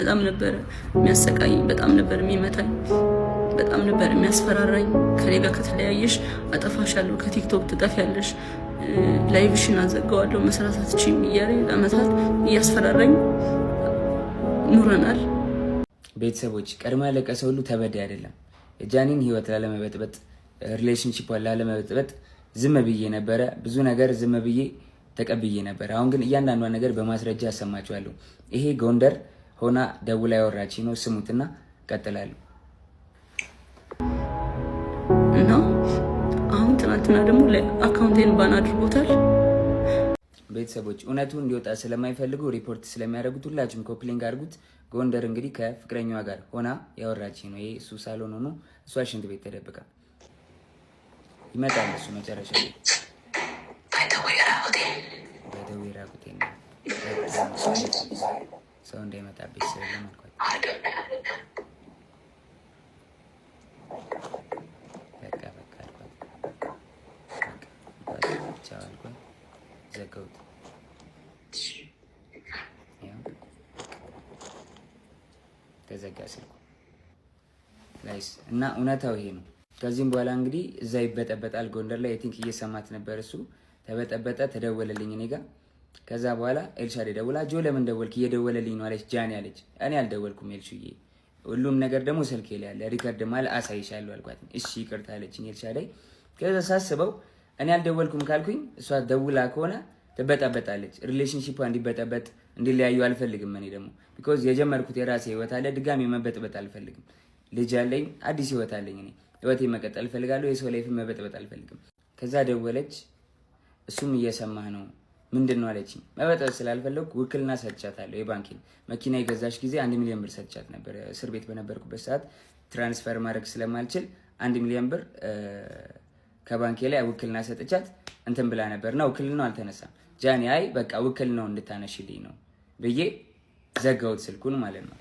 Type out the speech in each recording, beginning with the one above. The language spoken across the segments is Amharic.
በጣም ነበር የሚያሰቃየኝ፣ በጣም ነበር የሚመታኝ፣ በጣም ነበር የሚያስፈራራኝ። ከኔ ጋር ከተለያየሽ አጠፋሻለሁ፣ ከቲክቶክ ትጠፊያለሽ፣ live ሽን አዘጋዋለሁ፣ መስራት አትችይም እያለ ለዓመታት እያስፈራራኝ ኑረናል። ቤተሰቦች፣ ቀድሞ ያለቀሰ ሁሉ ተበዳይ አይደለም። የጃኒን ህይወት ላለመበጥበጥ፣ relationship ላለመበጥበጥ ዝም ብዬ ነበረ። ብዙ ነገር ዝም ብዬ ተቀብዬ ነበረ። አሁን ግን እያንዳንዷን ነገር በማስረጃ አሰማችኋለሁ። ይሄ ጎንደር ሆና ደውላ ያወራች ነው። ስሙትና ቀጥላሉ። እና አሁን ትናንትና ደግሞ account ኤን ban አድርጎታል። ቤተሰቦች፣ እውነቱ እንዲወጣ ስለማይፈልጉ ሪፖርት ስለሚያደርጉት ሁላችሁም copy link አድርጉት። ጎንደር እንግዲህ ከፍቅረኛዋ ጋር ሆና ያወራች ነው። ይሄ እሱ ሳሎን ሆኖ እሷ ሽንት ቤት ተደብቃ ይመጣል። እሱ መጨረሻ ላይ በደዌ ራቁቴ ነው፣ ሰው እንዳይመጣብኝ ስለለም አልኳት። በቃ በቃ አልኳት። ቻው አልኳት። ዘጋሁት። ተዘጋ ስልኩ guys። እና እውነታው ይሄ ነው። ከዚህም በኋላ እንግዲህ እዛ ይበጠበጣል ጎንደር ላይ። I think እየሰማት ነበር እሱ። ተበጠበጠ፣ ተደወለልኝ እኔ ጋ። ከዛ በኋላ ኤልሻ ደውላ "ጆ፣ ለምን ደወልክ? እየደወለልኝ ነው" አለች። ጃኒ አለች። "እኔ አልደወልኩም ኤልሹዬ፣ ሁሉም ነገር ደግሞ ስልኬ ላይ አለ፣ record ማለ አሳይሻለሁ" አልኳት። "እሺ፣ ይቅርታ" አለችኝ ኤልሻዳይ። ከዛ ሳስበው እኔ አልደወልኩም ካልኩኝ እሷ ደውላ ከሆነ ትበጠበጣለች። Relationship እንዲበጠበጥ፣ እንዲለያዩ አልፈልግም። እኔ ደግሞ because የጀመርኩት የራሴ ህይወት አለ። ድጋሚ መበጥበጥ አልፈልግም። ልጅ አለኝ፣ አዲስ ህይወት አለኝ። እኔ ህይወቴ መቀጠል እፈልጋለሁ። የሰው life መበጥበጥ አልፈልግም። ከዛ ደወለች። እሱም "እየሰማህ ነው፣ ምንድን ነው?" አለችኝ። መበጥበጥ ስላልፈለግኩ ውክልና ሰጥቻታለሁ። የባንኬን መኪና የገዛች ጊዜ 1 ሚሊዮን ብር ሰጥቻት ነበር። እስር ቤት በነበርኩበት ሰዓት transfer ማድረግ ስለማልችል 1 ሚሊዮን ብር ከባንኬ ላይ ውክልና ሰጥቻት እንትን ብላ ነበር እና ውክልናው አልተነሳም። ጃኒ፣ አይ በቃ ውክልናው እንድታነሽልኝ ነው ብዬ ዘጋሁት ስልኩን ማለት ነው።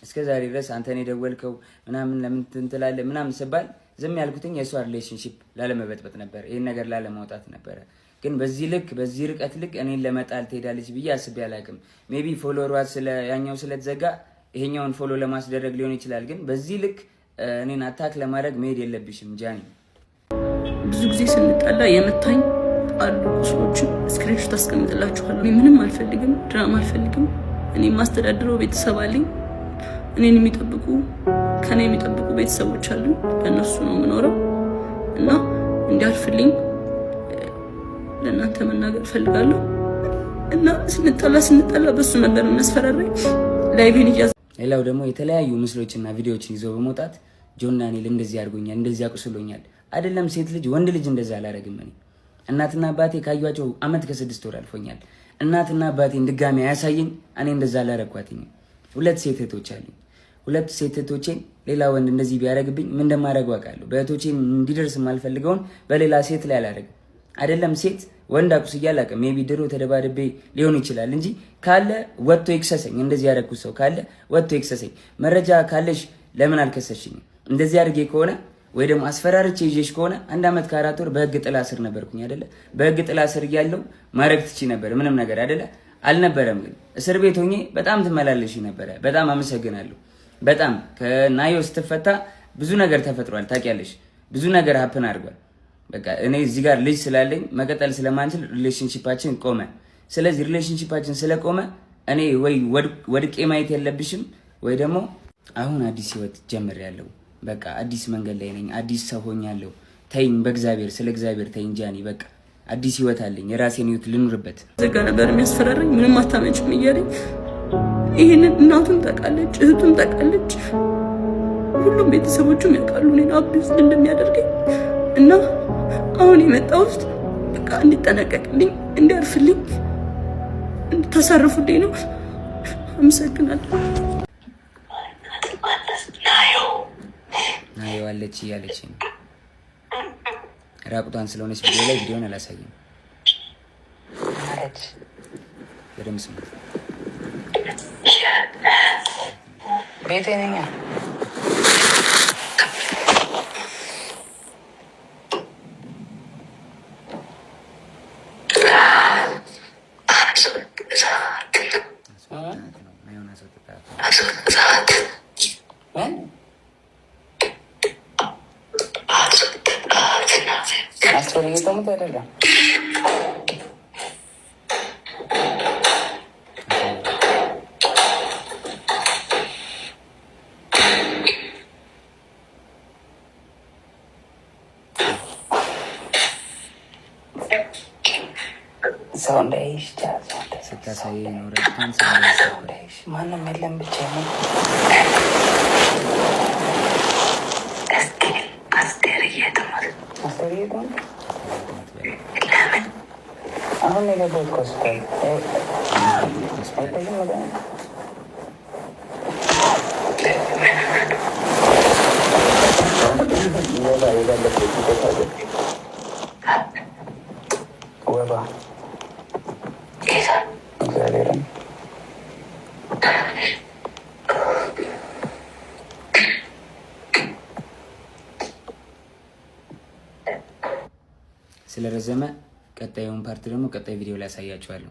እስከ ዛሬ ድረስ አንተን የደወልከው ምናምን ለምን ትላለህ ምናምን ስባል ዝም ያልኩትኝ የእሷ relationship ላለመበጥበጥ ነበር፣ ይህን ነገር ላለማውጣት ነበረ። ግን በዚህ ልክ፣ በዚህ ርቀት ልክ እኔን ለመጣል ትሄዳለች ብዬ አስቤ አላውቅም። Maybe follower ዋ ስለ ያኛው ስለተዘጋ ይሄኛውን follow ለማስደረግ ሊሆን ይችላል። ግን በዚህ ልክ እኔን attack ለማድረግ መሄድ የለብሽም ጃኒ። ብዙ ጊዜ ስንጣላ የመታኝ አሉ ቁስሎችን screenshot አስቀምጥላችኋለሁ። እኔ ምንም አልፈልግም፣ ድራማ አልፈልግም። እኔ የማስተዳድረው ቤተሰብ አለኝ። እኔን የሚጠብቁ፣ ከኔ የሚጠብቁ ቤተሰቦች አሉ። ለእነሱ ነው የምኖረው እና እንዲያርፍልኝ ለእናንተ መናገር እፈልጋለሁ። እና ስንጣላ ስንጣላ በሱ ነበር የሚያስፈራራኝ። Live ኤን እያዘ ሌላው ደግሞ የተለያዩ ምስሎችና ቪዲዮዎችን ይዘው በመውጣት ጆን ዳንኤል እንደዚህ አድርጎኛል፣ እንደዚህ አቁስሎኛል። አይደለም ሴት ልጅ፣ ወንድ ልጅ እንደዛ አላደርግም። እኔ እናትና አባቴ ካዩቸው አመት ከ6 ወር አልፎኛል። እናትና አባቴን ድጋሚ አያሳየኝ። እኔ እንደዛ አላረኳትኝም። ሁለት ሴት እህቶች አሉኝ። ሁለት ሴት እህቶቼን ሌላ ወንድ እንደዚህ ቢያደርግብኝ ምን እንደማደርገው አውቃለሁ። በእህቶቼ እንዲደርስ የማልፈልገውን በሌላ ሴት ላይ አላደርግም። አይደለም ሴት፣ ወንድ አቁስዬ አላውቅም። Maybe ድሮ ተደባድቤ ሊሆን ይችላል እንጂ ካለ ወጥቶ ይክሰሰኝ። እንደዚህ ያደረኩት ሰው ካለ ወጥቶ ይክሰሰኝ። መረጃ ካለሽ ለምን አልከሰሽኝም? እንደዚህ አድርጌ ከሆነ ወይ ደግሞ አስፈራርቼ ይዤሽ ከሆነ አንድ ዓመት ከ4 ወር በህግ ጥላ ስር ነበርኩኝ አይደለ? በህግ ጥላ ስር እያለሁ ማድረግ ትቺ ነበር ምንም ነገር አይደለ? አልነበረም። ግን እስር ቤት ሆኜ በጣም ትመላለሽ ነበረ። በጣም አመሰግናለሁ። በጣም ከናዮ ስትፈታ ብዙ ነገር ተፈጥሯል። ታውቂያለሽ፣ ብዙ ነገር happen አድርጓል። በቃ እኔ እዚህ ጋር ልጅ ስላለኝ መቀጠል ስለማንችል relationship ኣችን ቆመ። ስለዚህ relationship ኣችን ስለቆመ እኔ ወይ ወድቄ ማየት የለብሽም ወይ ደግሞ አሁን አዲስ ህይወት ጀምሬያለሁ። በቃ አዲስ መንገድ ላይ ነኝ። አዲስ ሰው ሆኛለሁ። ተይኝ፣ በእግዚአብሔር፣ ስለ እግዚአብሔር ተይኝ ጃኒ። በቃ አዲስ ህይወት አለኝ። የራሴን ህይወት ልኑርበት። ዘጋ ነበር የሚያስፈራራኝ። ምንም አታመጭም እያለኝ። ይህንን እናቱም ታውቃለች፣ እህቱም ታውቃለች፣ ሁሉም ቤተሰቦቹም ያውቃሉ እኔን abuse እንደሚያደርገኝ። እና አሁን የመጣሁት በቃ እንዲጠነቀቅልኝ፣ እንዲያርፍልኝ፣ እንድታሳርፉልኝ ነው። አመሰግናለሁ። ናየዋለች እያለች ነው። ራቁቷን ስለሆነች ቪዲዮ ላይ ቪዲዮን አላሳይም። በደምብ ስሙት። ቤቴ ነኝ። አስወጥታት ነው፣ ናየውን አስወጥታት ነው። ምን አስፈልጌ ተሙት አይደለም። ሰው እንዳይሽ ስታሳይ ኖረ። ማንም የለም ብቻ። አሁን የገባሁት ሆስፒታል አይታይም። ወባ እግዚአብሔርን። ስለረዘመ ቀጣዩን part ደግሞ ቀጣይ ቪዲዮ ላይ ያሳያችኋለሁ።